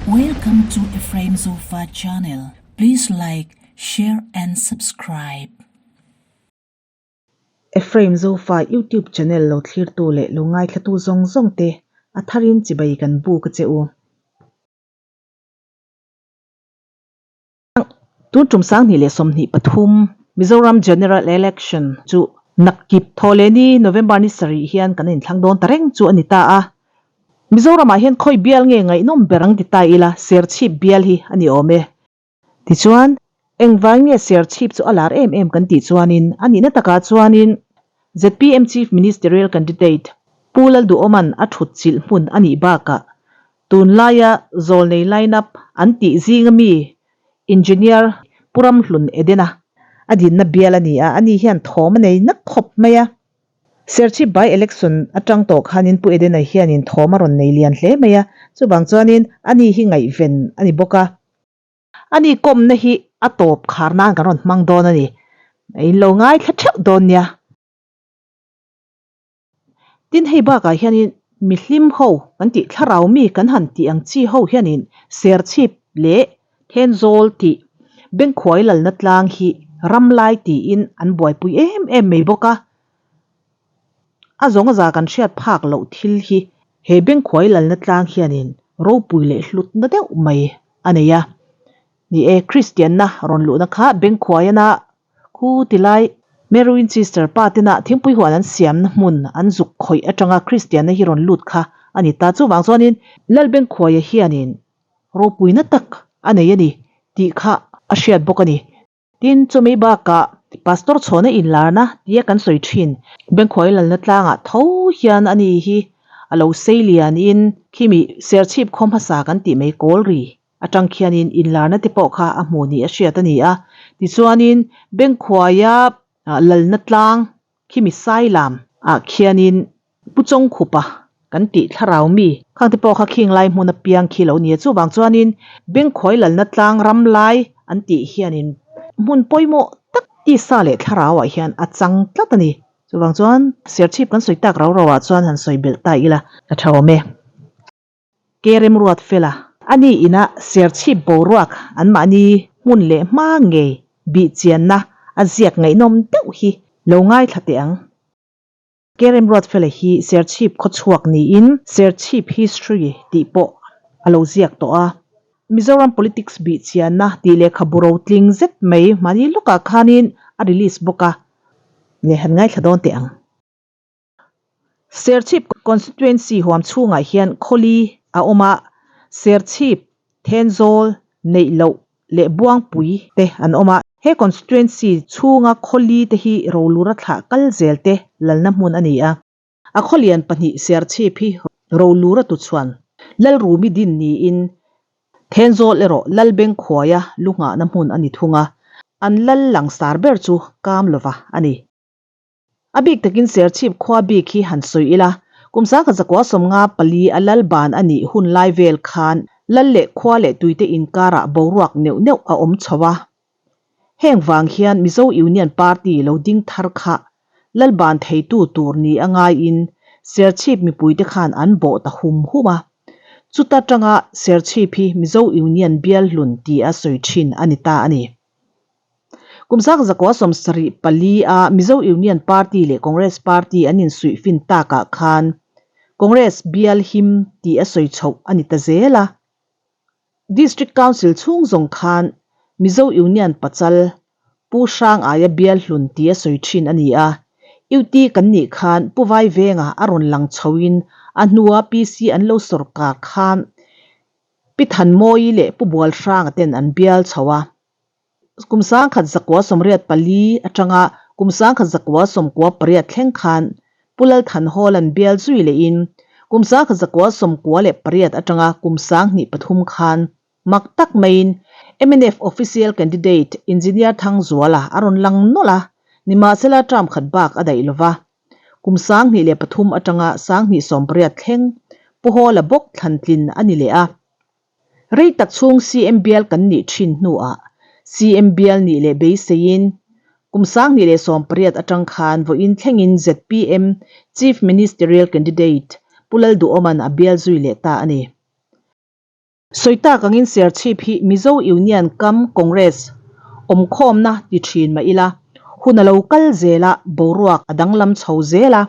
Welcome to Ephraim Zofa channel. Please like, share and subscribe. Ephraim Zofa YouTube channel lo thlirtu leh lo ngaithlatu zawng zawng te a tharin chibai kan buk a che u. Tun tum 2023 Mizoram General Election chu nakkip Thawhlehni November ni sarih hian kan inthlang dawn ta reng chu a ni ta a. Mizoramah hian khawi bial nge ngaihnawm ber ang ti ta ila Serchhip bial hi a ni awm e. Tichuan, engvai nge Serchhip chu a lar em em kan tih chuanin a nihna takah chuanin zpm Chief Ministerial Candidate Pu Lalduhawma'n a thut chilh hmun a nih bakah Tunlaia zawlnei line-up an tih zinga mi Engineer Pu Ramhlun Edena a dinna bial a ni a, ani hian thawm a nei nak khawp mai a. Serchhip by election atang tawh khanin Pu Edena hianin thawm a rawn nei lian hle mai a, chuvang chuanin ani hi ngaihven a ni bawk a. Ani kawmna hi a tawp khar nan kan rawn hmang dawn a ni, in lo ngaithla theuh dawn nia. Tin hei bakah hianin mihlim ho kan tih thlarau mi kan han tih ang chi ho hianin Serchhip leh Thenzawl tih Bengkhuai lalna tlang hi ramlai tiin an buaipui em em mai bawk a. A zawng a za kan hriat phak loh thil hi he Bengkhuai lalna tlang hianin ropui leh hlutna deuh mai a nei a. Ni e, Kristianna rawn luhna kha Bengkhuaiana Khu tilai Mary Winchester pa tena thingpui huan an siamna hmun an zuk khawih atanga Kristianna hi rawn lut kha a ni ta. Chuvang chuanin Lalbengkhuaia hianin ropuina tak a nei a ni tih kha a hriat bawk a ni. Tin, chumi bakah Pastor chhawna inlarna tia kan sawi thin Bengkhuai lalna tlangah tho hian a ni hi a lo sei lianin khimi Serchhip khaw hmasa kan tih mai kawl ri Atang khianin inlarna te pawh kha a hmuh ni a hriat a ni a. Tichuanin Bengkhuaia lalna tlang khimi Sailam ah khianin Pu Chawngkhupa kan tih thlarau mi khang te pawh kha khing lai hmun apiang khi lo ni a. Chuvang chuanin Bengkhuai lalna tlang ram lai an tih hianin hmun pawimawh tak tisa leh thlarau ah hian a chang tlat a ni. Chuvang chuan Serchhip kan sawi tak rau rau ah chuan han sawi belh ta ila a tha awm e. Ke remruat fela. Ani ina Serchhip boruak anmahni hmun leh hma ngei bih chianna a ziak ngaihnawm deuh hi lo ngaithla teh ang. Ke remruat fela hi Serchhip khawchhuak niin Serchhip History tih pawh a lo ziak tawh a. Mizoram Politics bih chianna tih lehkhabu rotling zet mai mahni lawkah khanin a release bawk a. Nge han ngaithla dawn teh ang. Serchhip Constituency huam chhungah hian khawli a awm a, Serchhip, Thenzawl, Neihloh leh Buangpui te an awm a. He Constituency chhunga khawli te hi Rolura thlah kal zel te lalna hmun a ni a. A khawlian pahnih Serchhip hi Rolura tuchhuan Lalrumi din niin Thenzawl erawh Lalbengkhuaia lu nghahna hmun a ni thung a, an lal langsar ber chu Kamlova a ni. A bik takin Serchhip khua bik hi han sawi ila, kum 1954 a lal ban a nih hun lai vel khan lal leh khua leh tuite inkarah boruak neuh neuh a awm chho a. Heng vang hian Mizo Union Party lo ding thar kha lal ban theitu tur ni a ngaiin Serchhip mipuite khan an bawh ta hum hum a. Chuta tanga Serchhip hi Mizo Union bial hlun tia sawi thin a ni ta a ni. Kum 1974 a Mizo Union Party leh Congress Party an insuih fin takah khan Congress bial him tih a sawi chhoh a ni ta zel a. District Council chhung zawng khan Mizo Union pachal Pu Hrang aia bial hlun tih a sawi thin a ni a. UT kan nih khan Pu Vaivenga a rawn lang chhoin a hnua PC an lo sawrkar khan Pi Thanmawii leh Pu Bualhranga ten an bial chho a. Kum 1984 atanga kum 1998 thleng khan Pu Lalthanhawla'n bial zui lehin kum 1998 atanga kum 2003 khan mak tak maiin mnf Official Candidate Engineer Thangzuala a rawn lang nawlh a, nimahsela term khat bak a daih lova. Kum 2003 atanga 2018 thleng Pu Hawla bawk thlantlin a ni leh a. Rei tak chhung CM bial kan nih thin hnuah CM bial nih leh beiseiin kum 2018 atang khan vawiin thlengin zpm Chief Ministerial Candidate Pu Lalduhawma'n a bial zui leh ta a ni. Sawi tak angin Serchhip hi Mizo Union kam Congress awmkhawmna ti thin mah ila, hun a lo kal zel a, boruak a danglam chho zel a.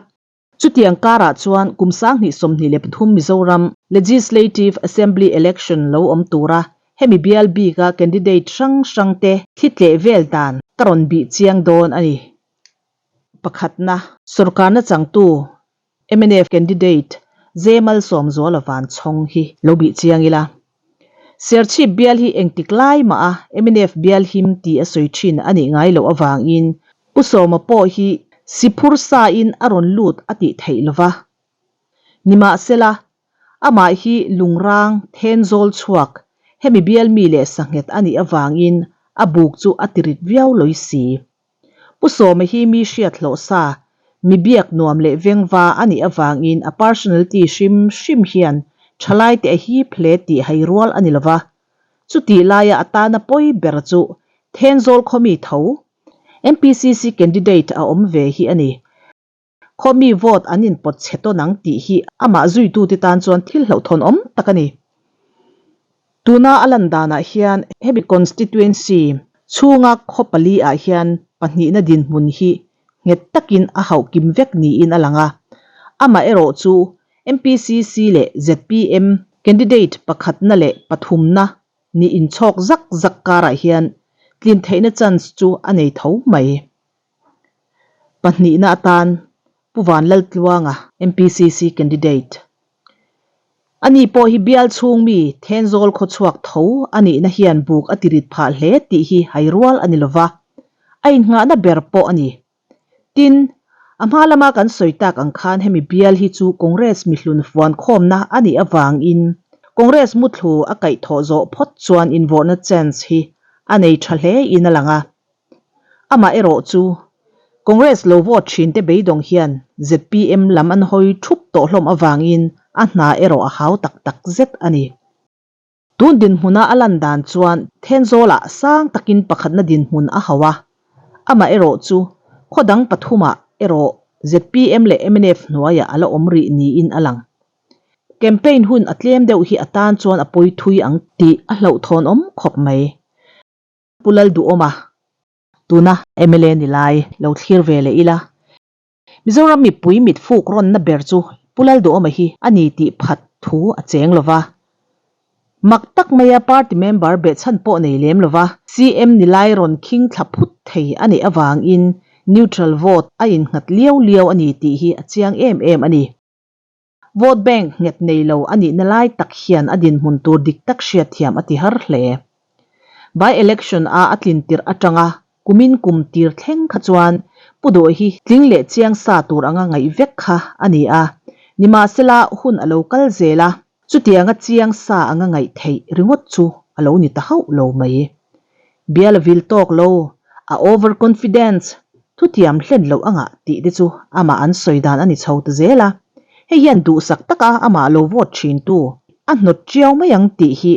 Chutiang karah chuan kum 2023 Mizoram Legislative Assembly Election lo awm tura hemi bial bika candidate hrang hrangte thli tleh vel dan ka rawn bih chiang dawn a ni. Pakhatna, Sawrkarna changtu mnf candidate Zemal Sawmzuala Vanchhawng hi lo bih chiang ila. Serchhip bial hi engtik lai mah a mnf bial him tih a sawi thin a nih ngai loh avangin Pu Sawma pawh hi Siphur sa in a rawn lut a tih theih lova. Nimahsela, amah hi lungrang Thenzawl chhuak hemi bial mi leh sanghet a nih avangin a buk chu a tirit viau lawi si. Pu Sawma hi mi hriat hlawh sa, mi biak nuam leh vengva a nih avangin a personality hrim hrim hian thalaite a hip hle tih hai rual a ni lova. Chutih laia a tana pawi ber chu Thenzawl khawmi tho, MPCC candidate a awm ve hi a ni. Khawmi vote an inpawt chhe tawn ang tih hi amah zuitute tan chuan thil hlauhthawn awm tak a ni. Tuna a lan danah hian hemi constituency chhunga khaw pali ah hian pahnihna dinhmun hi nghet takin a hauh kim vek niin a lang a. Amaherawh chu MPCC leh zpm candidate pakhatna leh pathumna ni inchhawk zak zak karah hian tlin theihna chance chu a nei tho mai. Pahnihna atan Pu Vanlaltluanga, MPCC candidate. Ani pawh hi bial chhung mi Thenzawl khawchhuak tho a nihna hian buk a tirit phah hle tih hi hai rual a ni lova, a innghahna ber pawh a ni. Tin, a hma lama kan sawi tak ang khan hemi bial hi chu Congress mihlun fuan khawmna a nih avangin Congress muthlu a kaihthawh zawh phawt chuan invawrhna chance hi a nei tha hle in a lang a. Amah erawh chu Congress lo vote thin te beidawng hian zpm lam an hawi thup tawh hlawm avangin a hna erawh a hau tak tak zet a ni. Tun dinhmuna a lan dan chuan Thenzawlah sang takin pakhatna dinhmun a hauh a, amah erawh chu khaw dang pathumah erawh zpm leh mnf hnuaiah a la awm rih niin a lang. Campaign hun a tlem deuh hi a tan chuan a pawi thui ang tih a hlauhthawnawm khawp mai. Pu Lalduhawma, tuna mla ni lai lo thlir ve leh ila. Mizoram mipui mit fuk rawnna ber chu Pu Lalduhawma hi a ni tih phat thu a cheng lo va. Mak tak maia party member behchhan pawh nei lem lo va, CM ni lai rawn khing thla phut thei a neih avangin neutral vote a innghat liau liau a ni tih hi a chiang em em a ni. Vote bank nghet nei lo a nihna lai tak hian a dinhmun tur dik tak hriatthiam a ti har hle. By election a a tlin tirh atanga kumin kum tir thleng kha chuan Pu Duh hi tling leh chiang sa tur anga ngaih vek kha a ni a. Nimahsela hun a lo kal zel a, chutianga chiang sa anga ngaih theih ringawt chu a lo ni ta hauh lo mai. Bial a vil tawk lo, a over confidence, Thutiam hlen loh anga tih te chu amah an sawi dan a ni chho ta zel a, hei hian duhsak taka amah lo vote thintu a hnawt tiau mai ang tih hi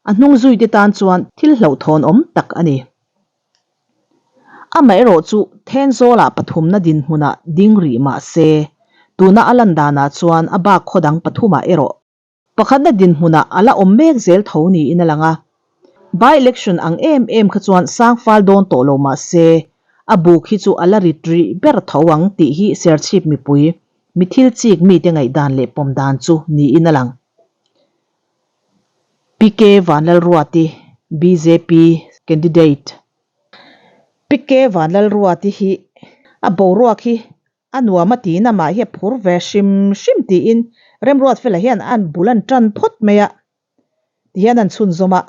a hnung zuite tan chuan thil hlauhthawn awm tak a ni. Amaherawh chu Thenzawlah pathumna dinhmunah ding rih mah se, tuna a lan danah chuan a bak khaw dang pathumah erawh Pakhatna dinhmunah a la awm mek zel tho niin a lang a. By election ang em em kha chuan sang fal dawn tawh lo mah se, a buk hi chu a la rit rih ber tho ang tih hi Serchhip mipui, mi thil chik mite ngaihdan leh pawm dan chu niin a lang. PK Vanlalruati, bjp candidate. PK Vanlalruati hi a boruak hi A nuam a tiin amah hi a phur ve hrim hrim tiin Remruatfela hian an bul an tan phawt mai a, tihian an chhunzawm a.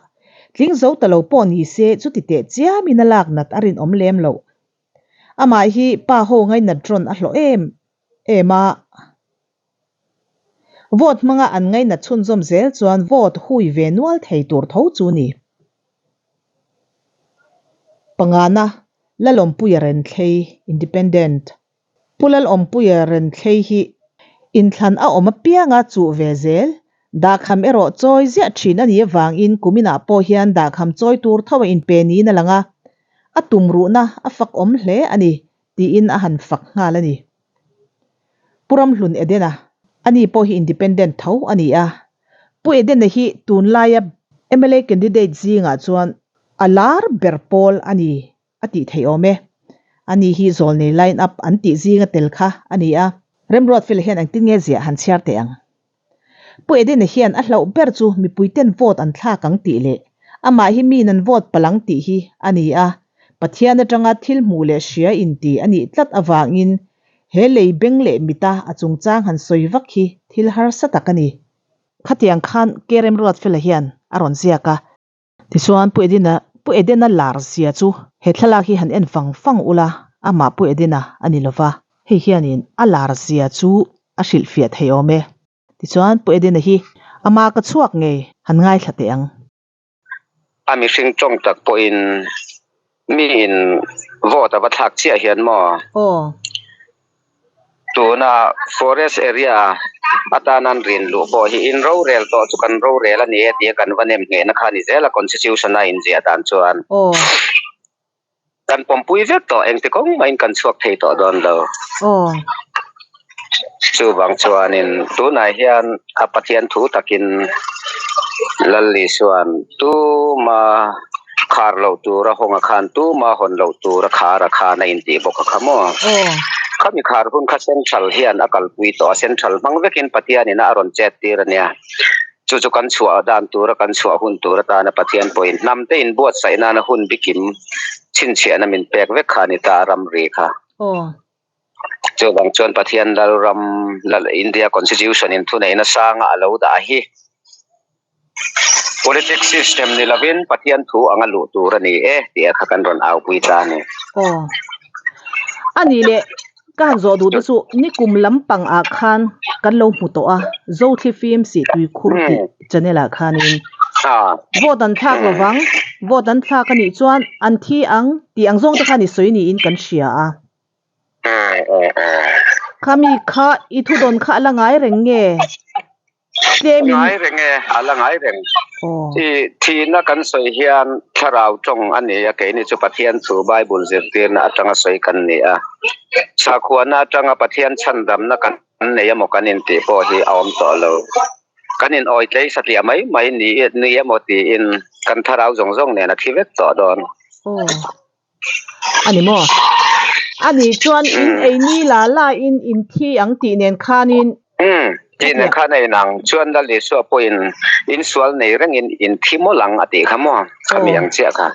Tling zo ta lo pawh ni se chuti teh chiamin a lak nat a rinawm lem loh. Amah hi pa ho ngainat rawn a hlawh em em a. Vote hmanga an ngainat chhunzawm zel chuan vote hui ve nual thei tur tho chu ni. Pangana, Lalawmpuia Renthlei, Independent. Pu Lalawmpuia Renthlei hi inthlan a awm apianga chuh ve zel, dahkham erawh chawi ziah thin a nih avangin kuminah pawh hian dahkham chawi tur tho a inpe niin a lang a, a tumruhna a fak awm hle a ni tiin a han fak nghal a ni. Pu Ramhlun Edena, ani pawh hi independent tho a ni a. Pu Edena hi tunlaia mla candidate zingah chuan a lar ber pawl a ni a tih theih awm e. Ani hi zawlnei line up an tih zinga tel kha a ni a. Remruatfela hian engtin nge ziah han chhiar teh ang? Pu Edena hian a hlauh ber chu mipuiten vote an thlak ang tih leh amah hi miin an vote palh ang tih hi a ni a. Pathian atanga thil hmuh leh hria inti a nih tlat avangin he lei beng leh mita a chungchang han sawi vak hi thil harsa tak a ni. Khatiang khan Kerem Ruatfela hian a rawn ziak a. Tichuan Pu Edena Pu Edena lar zia chu he thlalak hi han en fang fang ula, amah Pu Edena a ni lova, hei hianin a lar zia chu a hrilhfiah thei awm e. Tichuan Pu Edena hi amah ka chhuak ngei han ngaithla teh ang. A mihring tawng tak pawhin miin vote a va thlak chiah hian maw? Aw. Tuna forest area atan an rin luh pawh hi in rorel tawh chu kan rorel a ni e tia kan va nem nghehna kha a ni zel a constitution a inziah dan chuan. Aw. Kan pawmpui vek tawh engti kawng mahin kan chhuak thei tawh dawn lo. Aw. Chuvang chuanin tunah hian a Pathian thu takin Lal Isua'n tuma khar loh tura hawnga khan tuma hawn loh tura khar a khan a intih bawk a kha maw? Aw. Khami khar hun kha Central hian a kalpui tawh a, Central hmang vekin Pathianin a rawn chet tir a nia. Chu chu kan chhuah dan tura kan chhuah hun tur atana Pathian pawhin hnamte inbuatsaih nana hun bikim chhinchhiahna min pek vek kha a ni ta a ramri kha. Aw. Chuvang chuan Pathian Lalram Lal India Constitution in thuneihna sanga a lo dah hi Politics system ni lovin Pathian thu anga luh tur a ni e tih a kha kan rawn aupui ta a ni. Aw. A nih leh Ka han zawh duh te chu nikum lampang ah khan kan lo hmu tawh a, Zothli Film sih tuikhur tih channel ah khanin vote an thlak lovang, vote an thlak a nih chuan an thi ang tih ang zawng te khan i sawi niin kan hria a. Khami kha i thudawn kha a la ngai reng nge? Tlemin. Ngai reng e, a la ngai reng. Aw. I thihna kan sawi hian thlarau tawng a ni a, keini chu Pathian thu Bible zirtirna atanga sawi kan ni a. Sakhuana atanga Pathian chhandamna kan nei emaw kan intih pawh hi a awm tawh lo. Kan in awi tlei satliah mai mai ni ni emaw tiin kan thlarau zawng zawng nen a thi vek tawh dawn. Aw. A ni maw? A nih chuan in ei ni la la in in thi ang tih nen khanin. Umm, tih nen khan a inang. Chuan Lal Isua pawhin in sual nei rengin in thi mawlh ang a tih kha maw? Khami ang chiah kha.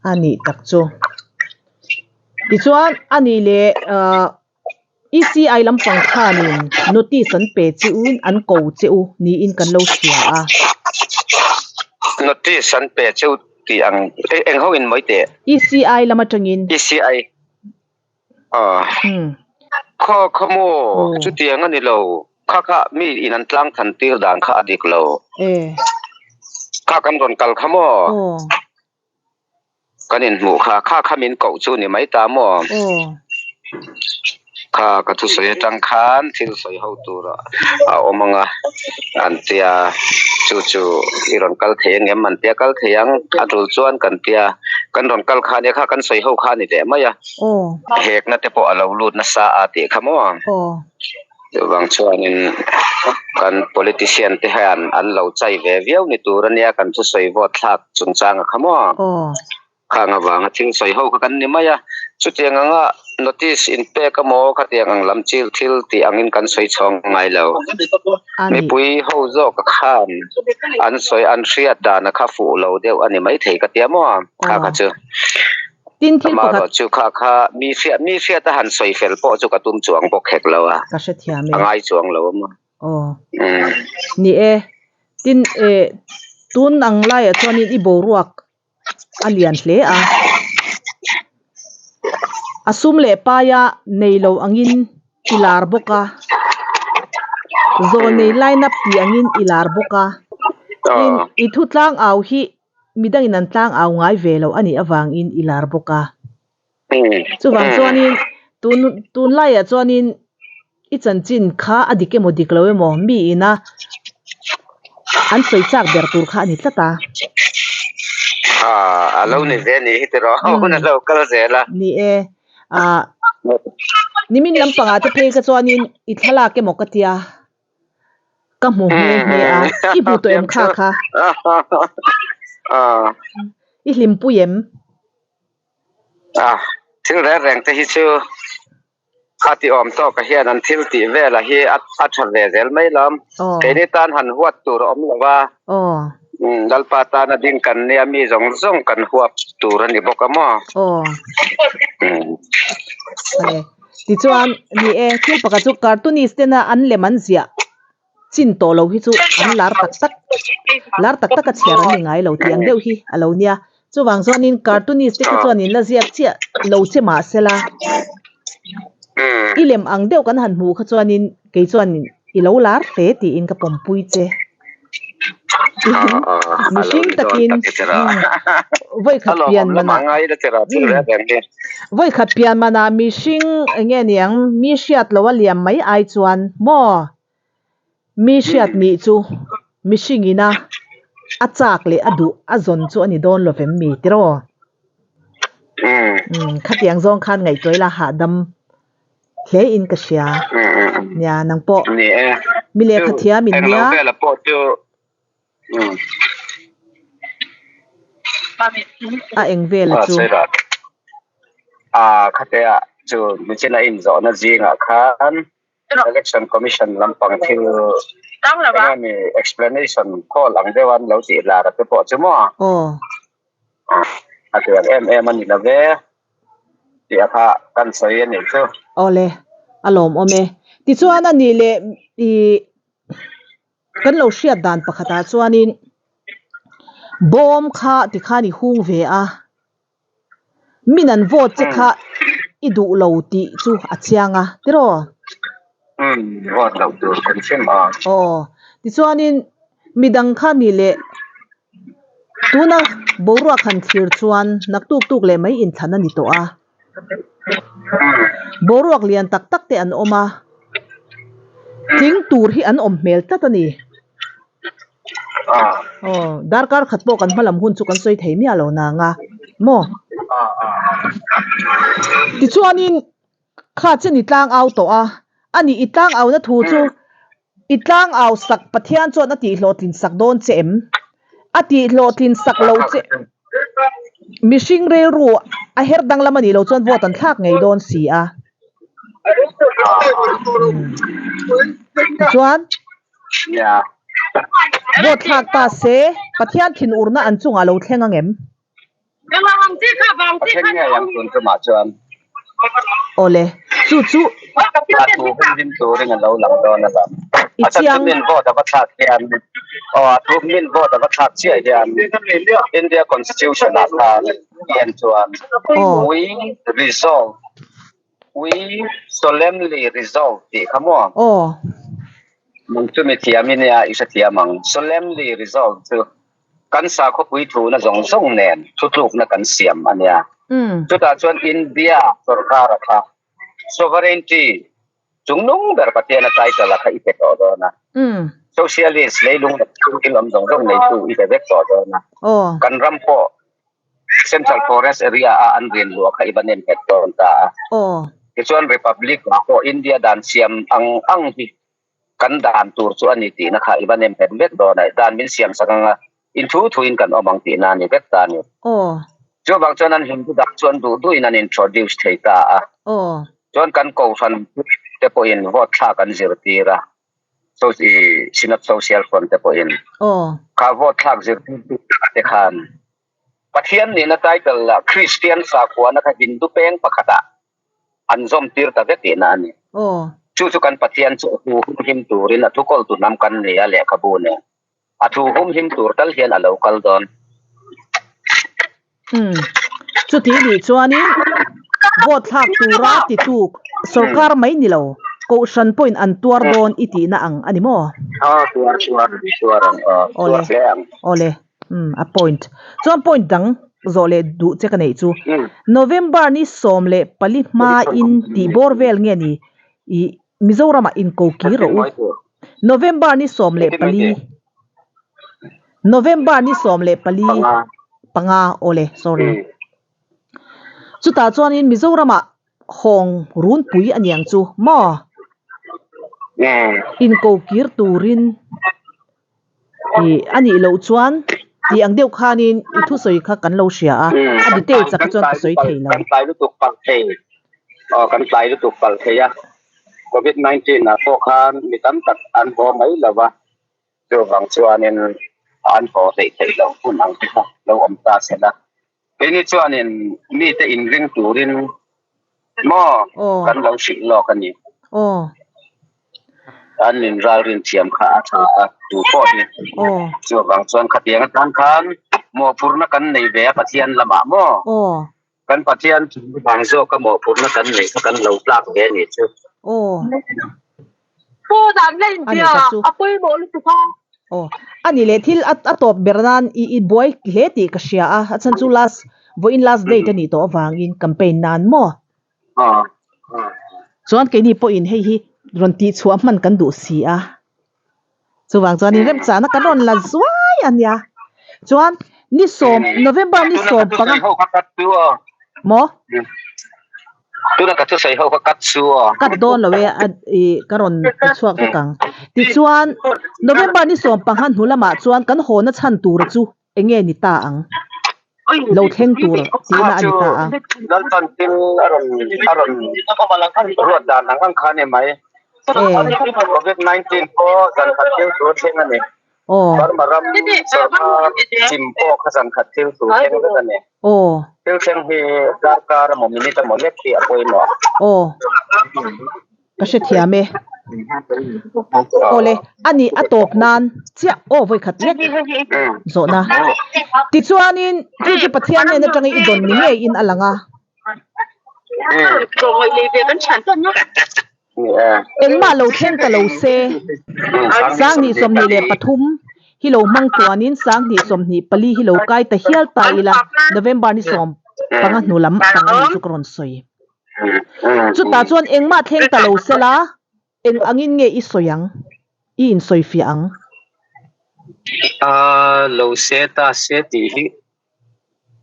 A nih tak chu. Tichuan a nih leh ahh ECI lampang khanin notice an pe che u in an ko che u niin kan lo hria a. Notice an pe che u tih ang eng ho in mawi teh? ECI lam atangin. ECI aw. Khaw khaw maw chutiang a ni lo. Kha kha mi in an tlang than tir dan kha a dik lo. Kha kan rawn kal kha maw? Kan inhmuh kha, kha kha min koh chu ni mai ta maw? Kha ka thusawi atang khan thil sawi ho tur a awm ang a, an tia chu chu i rawn kal thei ang em? An tia kal thei ang, a tul chuan kan tia kan rawn kal kha nia kha kan sawi ho kha a ni leh mai a, hekna te pawh a lo lut nasa a tih kha maw? Chuvang chuanin kan politician te hian an lo chai ve viau ni tur ania kan thusawi vote thlak chungchang a kha maw? Khang avanga thil sawi ho kha kan ni mai a, chutiang anga notice in pek emaw khatiang ang lam chil thil tih angin kan sawi chhawng ngai lo. Mipui ho zawk a khan an sawi an hriat dan a kha fuh lo deuh a ni maithei ka tia maw? Kha kha chu. Tin thil pakhat. Amaherawh chu kha kha mi hriat mi hriat a han sawi fel pawh chu ka tum chuang bawk hek lo a. Ka hrethiam e. A ngai chuang lo a maw. Aw. Ni e. Tin e tun ang laiah chuanin i boruak a lian hle a. A sum leh paia nei lo angin i lar bawk a. Zawl nei line up tih angin i lar bawk a. Tin i thutlang au hi Midangin an tlang au ngai ve lo a nih avangin i lar bawk a. Chuvang chuanin tun tunlaiah chuanin i chanchin kha a dik emaw dik lo emaw mi ina an sawi chak ber tur kha a ni tlat a. A lo ni ve ni hi tiraw hun a lo kal zel a. Ni e. Ah nimin lampangah te phei kha chuanin i thlalak emaw ka tia. Ka hmu nghe nghe a, i hmu tawh em kha kha? I hlimpui em? A, thil reng reng te hi chu a ti awm tawk a hian an thil tih vel a hi a tha ve zel mai lawm. Keini tan han huat tur a awm lo va, Lalpa tana ding kan nia mi zawng zawng kan huap tur a ni bawk a maw? Tichuan, ni e, thil pakhat chu cartoonist tena an lem an ziah chin tawh lo hi chu an lar tak tak, lar tak taka chhiar an ni ngai lo tih ang deuh hi a lo nia. Chuvang chuanin cartoonist te kha chuan in la ziak chiah lo che mah sela, i lem ang deuh kan han hmuh kha chuanin kei chuan i lo lar hle tiin ka pawmpui che. Mihring takin vawikhat pian manah vawikhat pian manah mihring eng nge niang mi hriat loh a liam mai ai chuan maw mi hriat nih chu mihring ina a chak leh a duh a zawn chu a ni dawn lo vem mi tiraw? Khatiang zawng khan ngaihtuah ila hahdam hle in ka hria. Nia nang pawh mi lehkha thiam in nia. A eng vela chu. A khatea chu michina in zawhna zingah khan Election Commission lampang thil eng nge explanation call ang deuh an lo tih lar a te pawh chu maw? A tiang em em a ni lo ve tih a kha kan sawi a nih chu. Awle, a lawmawm e. Tichuan a nih leh ih kan lo hriat dan pakhatah chuanin bawm kha tikhan i hung ve a, min an vote che kha i duh lo tih chu a chiang a tiraw? Umm vote loh tur kan hrim a. Aw, tichuanin midang kha nih leh tuna boruak han thlir chuan naktuk tuk leh mai inthlan a ni tawh a. Boruak lian tak tak te an awm a, tling tur hi an awm hmel tlat a ni. Aw, darkar khat pawh kan hmalam hun chu kan sawi thei miah lo nang a, maw? Tichuanin kha chen i tlang au tawh a, ani i tlang auna thu chu i tlang au sak Pathian chuan a tihhlawhtlin sak dawn che em? A tihhlawhtlin sak lo che mihring rilru a her danglam a nih loh chuan vote an thlak ngei dawn si a. Tichuan. Vote thlak ta se, Pathian thinurna an chungah lo thleng ang em? A thleng ngei ang tun tumah chuan. Awle, chu chu. A thu hum him turin a lo lang dawn a lam. A chan chu min vote a va thlak hian, aw a thu min vote a va thlak chiah hian India Constitution ah khan hian chuan we resolve We solemnly resolve tih kha maw? Aw. Nang chu mi thiam i nia, i hrethiam ang. Solemnly resolve chu kan sakhawpui thuna zawng zawng nen thutlukna kan siam a nia. Chutah chuan India sorkara kha sovereignty chungnung ber Pathiana title a kha i pe tawh dawn a. Socialist leilung leh thil awm zawng zawng neitu i pe vek tawh dawn a. Kan ram pawh Central Forest Area a an rian luah kha i va nem nghet dawn ta a. Tichuan Republic ah pawh India dan siam ang ang hi kan dan tur chu a ni tihna kha i va nem nghet vek dawn a, dan min siam sak anga in thu thuin kan awm ang tihna a ni vek ta a ni. Chuvang chuan an Hindu dan chu an duh duhin an introduce thei ta a. Chuan kan Kohhran te pawhin vote thlak an zirtir a. Synod Social Front te pawhin kha vote thlak zirtirtu te khan Pathian nihna title lah Kristian sakhuana kha Hindu peng pakhatah an zawm tir ta vek tihna a ni. Chu chu kan Pathian chu a thu humhim turin a thu kawltu hnam kan ni a lehkhabu nen a thu humhim tur tal hian a lo kal dawn. Umm chuti nih chuanin vote thlak tura titu sorkar mai ni lo kohhran pawhin an tuar dawn i tihna ang a ni maw? Aw tuar tuar tuar ang aw tuar hle ang. Awle umm a point chuan point dang zawh leh duh che ka neih chu November ni 14 hmain tih bawr vel nge ni i Mizoramah inko kir rawh u. November ni 14 November ni 14 panga awle sorry chutah chuanin Mizoramah hawng runpui a niang chu maw? Inko kir turin i a nih loh chuan tih ang deuh khanin i thusawi kha kan lo hria a, a details ah kha chuan ka sawi thei lo. Kan tlai lutuk palh thei, aw kan tlai lutuk palh thei a, Covid 19 ah pawh khan mi tam tak an haw mai lo va, chuvang chuanin an haw hleih theih loh hun ang te kha lo awm ta se la. Keini chuanin mite inring turin maw kan lo hrilh lawk a ni. An in ralrin thiam kha a tha a, tu pawh hi. Chuvang chuan khatiang atan khan mawhphurhna kan nei ve a Pathian lamah maw? Kan Pathian vang zawka mawhphurhna kan neih kha kan lo tlak ve a nih chu. A ni ka chu. Aw a ni leh thil a a tawp ber nan i i buai hle tih ka hria a, a chhan chu last vawiin last date a nih tawh avangin campaign nan maw? Chuan keini pawhin hei hi rawn tihchhuah hman kan duh si a, chuvang chuan in remchahna kan rawn la zuai a nia. Chuan ni sawm November ni 15 maw? Tuna ka thusawi ho kha cut su aw. Cut dawn lo e a i ka rawn ti chhuak vek ang. Tichuan November ni 15 hnu lamah chuan kan hawna chhan tura chu eng nge ni ta ang? Lo thleng tur tihna a ni ta a. Lalpan thil a rawn a rawn ruat dan ang ang kha a ni mai. Covid 19 pawh zan khat thil thu a thleng a ni. Burma ram sorkar chim pawh kha zan khat thil thu thleng vek a ni. Thil thleng hi darkar emaw minute emaw lek hi a pawimawh. Aw. Ka hrethiam e. Awle, a nih a tawp nan chiah aw vawi khat lek zawhna. Tichuanin chu chu Pathian hnen atangin i dawn ni ngeiin a lang a. Engmah lo thleng ta lo se, 2023 hi lo hmang tuanin 2024 hi lo kai ta hial ta ila, November ni 15 hnu lam atang a nih chu ka rawn sawi. Chutah chuan engmah thleng ta lo se la, eng angin nge i sawi ang? I insawifiah ang? Lo se ta se tih hi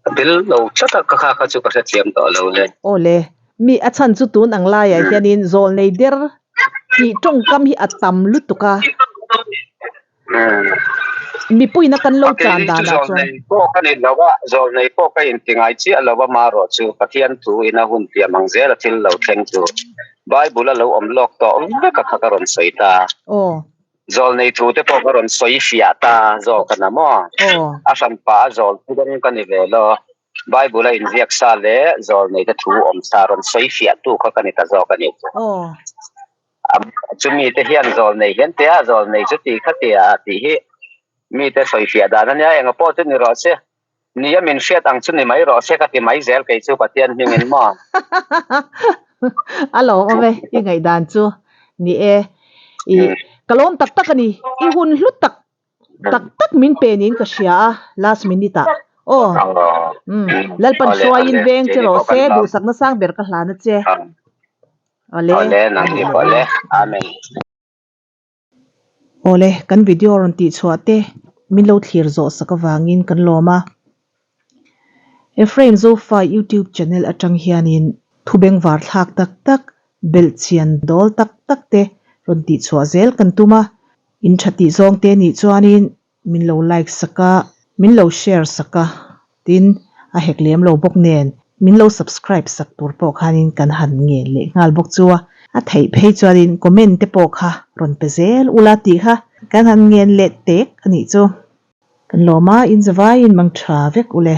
A tel lo tlat a, ka kha kha chu ka hrethiam tawh lo le. Aw le, mi a chhan chu tun ang laiah hianin zawlnei der tih tawngkam hi a tam lutuk a. Mipuina kan lo chan danah chuan. Zawlnei pawh ka ni lo a, zawlnei pawh ka inti ngai chiah lo a, marawh chu Pathian thu in a hun tiam ang zel a thil lo thleng chu Bible a lo awm lawk tawh vek a kha ka rawn sawi ta. Aw. Zawlnei thu te pawh ka rawn sawi fiah ta zawk a na maw? A hranpa a zawl thu dang ka ni ve lo. Bible a inziak sa leh zawlnei te thu awm sa rawn sawi fiah tu kha ka ni ta zawk a ni. Chumi te hian zawlnei hian tia zawlnei chu ti kha tia tih hi mite sawi fiah dan a nia, enga pawh chu ni rawh se. Nia min hriat ang chu ni mai rawh se ka ti mai zel kei chu Pathian hmingin maw? A lawm awm e, i ngaihdan chu ni e. I ka lawm tak tak a ni, i hun hlu tak tak tak min pe niin ka hria a last minute ah. Aw umm Lalpan hruaiin veng che rawh se duhsakna sang ber ka hlan a che. Awle. Awle nangni pawh le. Amen. Awle, kan video rawn tih chhuah te min lo thlir zawh sak avangin kan lawm a. Ephraim Zofa YouTube channel atang hianin thu bengvar thlak tak tak, belh chian dawl tak tak te rawn tih chhuah zel kan tum a. In tha tih zawng te nih chuanin Min lo like sak a, min lo share sak a, tin a hek lem lo bawk nen min lo subscribe sak tur pawh khanin kan han ngen leh nghal bawk chu a, a theih phei chuanin comment te pawh kha rawn pe zel ula tih kha kan han ngen leh tek a nih chu. Kan lawm a, in zavaiin mang tha vek ule.